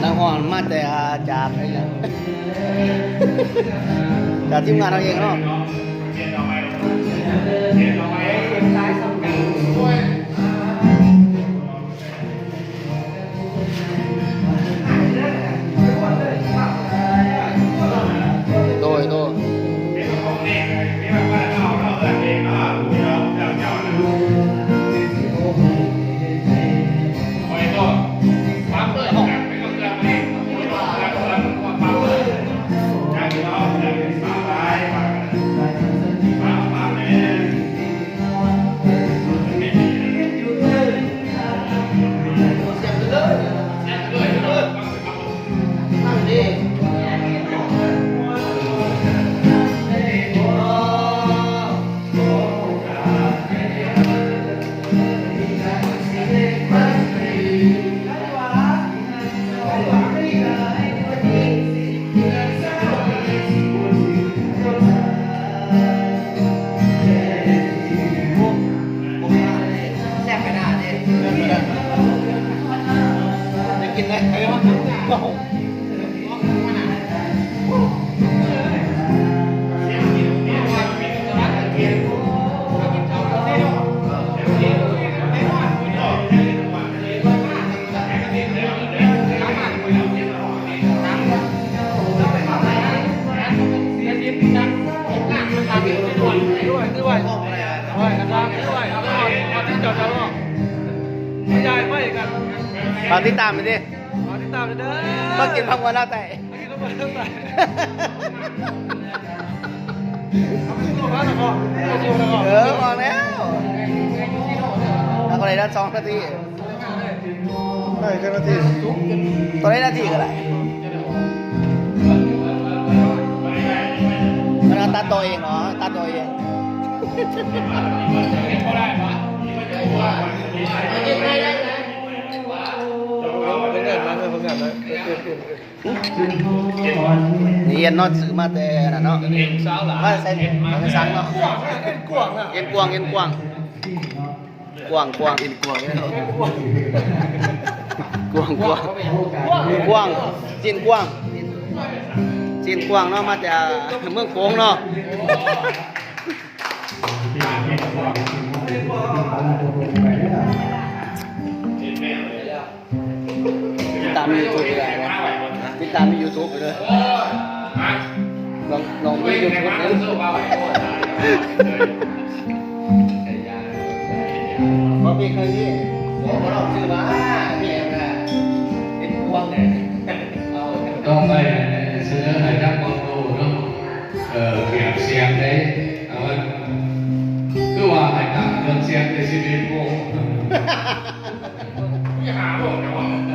ນາງຮອນມາແຕ່ ອາ ຈາກ ຈາກທີມງານເຮົາເອງເນາະ. ໂດຍ ໂດຍ. ຝາກຕິດຕາມແດ່ເດີ ຝາກຕິດຕາມແດ່ເດີ ມາກິນຜັກຫວານລາວໃຕ້ ມາກິນຜັກຫວານລາວໃຕ້ ເອີ ອອກແລ້ວ ເອົາເທົ່າໃດນະ ສອງນາທີ ໄດ້ຈັກນາທີ? ຕົວໃດນາທີກໍໄດ້ ມັນເອົາຕັດຕໍ່ເອງເນາະ ຕັດຕໍ່ເອງ. ຮຽນເນາະ ຊື້ມາແຕ່ນັ້ນເນາະ ມາໃສ່ ມາໃສ່ສັງເນາະ ເອັນກວ້າງ ເອັນກວ້າງ ກວ້າງ ກວ້າງ ເອັນກວ້າງ ກວ້າງ ກວ້າງ ກວ້າງ ຊີ້ນກວ້າງ ຊີ້ນກວ້າງເນາະ ມາແຕ່ເມືອງໂຂງເນາະ. ຕິດຕາມຢູ່ຢູທູບເດີ ຕິດຕາມຢູ່ຢູທູບເດີ ນ້ອງ ນ້ອງມີຢູທູບເດີ ບໍ່ມີໃຜນີ້ ບໍ່ ບໍ່ລອງຊື່ວ່າ ມີຫຍັງນະ ເປັນພວງແດ່ ຕ້ອງໄດ້ສະເໜີໃຫ້ທາງກອງໂຕເນາະ ເອີ ຂຽບສຽງໄດ້ ເອົາ ຄືວ່າໃຫ້ຕັ້ງເຄື່ອງສຽງໄດ້ສິບເອັດໂມງ ມີຫ້າໂມງແລ້ວ.